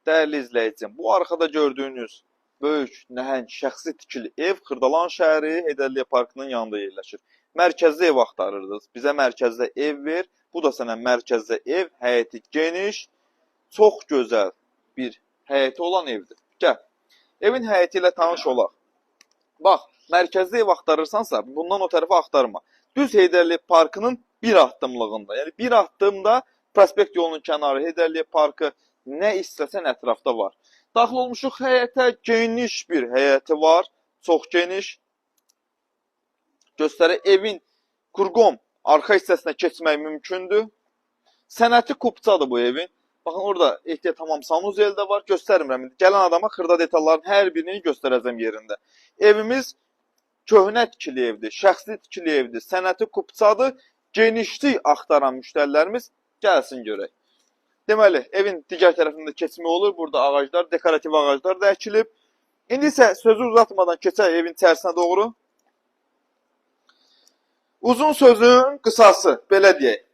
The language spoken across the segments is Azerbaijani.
Dəyərli izləyicim, bu arxada gördüyünüz böyük, nəhəng, şəxsi tikili ev Xırdalan şəhəri Heydər Əliyev Parkının yanında yerləşir. Mərkəzdə ev axtarırdınız. Bizə mərkəzdə ev ver. Bu da sənə mərkəzdə ev, həyəti geniş, çox gözəl bir həyəti olan evdir. Gəl. Evin həyəti ilə tanış olaq. Bax, mərkəzdə ev axtarırsansa, bundan o tərəfə axtarma. Düz Heydər Əliyev Parkının bir addımlığında, yəni bir addımda prospekt yolunun kənarı Heydər Əliyev Parkı, nə istəsən ətrafda var. Daxil olmuşuq həyətə, geniş bir həyəti var, çox geniş. Göstərir evin kurqom arxa hissəsinə keçmək mümkündür. Sənəti kupçadır bu evin. Baxın orada ehtiyat hamam sanuzel də var. Göstərmirəm indi. Gələn adama xırda detalların hər birini göstərəcəm yerində. Evimiz köhnə tikili evdir, şəxsi tikili evdir, sənəti kupçadır. Genişlik axtaran müştərilərimiz gəlsin görək. Deməli, evin digər tərəfində keçmək olur. Burada ağaclar, dekorativ ağaclar da əkilib. İndi isə sözü uzatmadan keçək evin içərisinə doğru. Uzun sözün qısası, belə deyək.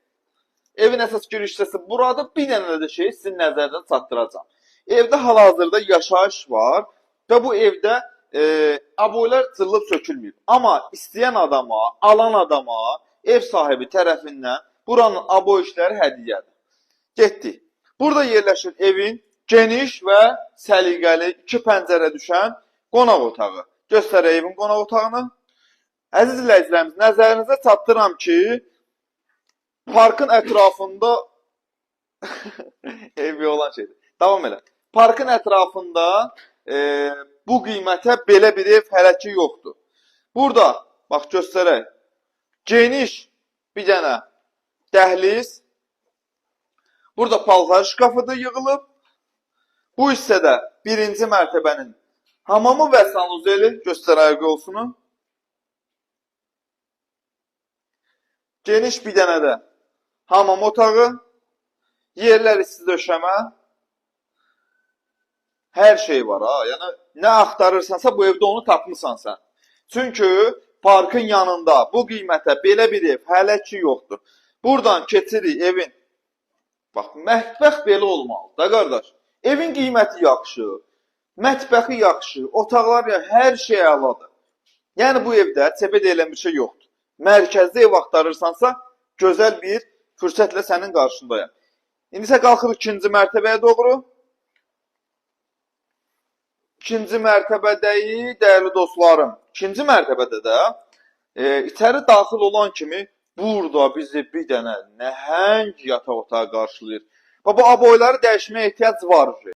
Evin əsas giriş hissəsi buradır. Bir dənə də şey sizin nəzərinizə çatdıracağam. Evdə hal-hazırda yaşayış var və bu evdə aboylar cırılıb sökülməyib. Amma istəyən adama, alan adama ev sahibi tərəfindən buranın aboy işləri hədiyyədir. Getdik. Burada yerləşir evin geniş və səliqəli iki pəncərə düşən qonaq otağı. Göstərək evin qonaq otağını. Əziz izləyicilərimiz, nəzərinizə çatdıram ki, parkın ətrafında eybi olan şeydir. Davam elə. Parkın ətrafında bu qiymətə belə bir ev hələ ki yoxdur. Burada bax göstərək. Geniş bir dənə dəhliz. Burada paltar şkafı da yığılıb. Bu hissədə birinci mərtəbənin hamamı və sanuzeli göstərək olsunu. Geniş bir dənə də hamam otağı, yerlər isti döşəmə, hər şey var ha. Yəni nə axtarırsansa bu evdə onu tapmısan sən. Çünki parkın yanında bu qiymətə belə bir ev hələ ki yoxdur. Buradan keçirik evin. Bax, mətbəx belə olmalıdır da qardaş. Evin qiyməti yaxşı, mətbəxi yaxşı, otaqlar yaxşı, hər şey əladır. Yəni bu evdə çepə deyilən bir şey yoxdur. Mərkəzdə ev axtarırsansa, gözəl bir fürsətlə sənin qarşındayam. İndi isə qalxırıq ikinci mərtəbəyə doğru. İkinci mərtəbədəyik, dəyərli dostlarım. İkinci mərtəbədə də içəri daxil olan kimi burada bizi bir dənə nəhəng yataq otağı qarşılayır. Bax, bu aboyları dəyişməyə ehtiyac var.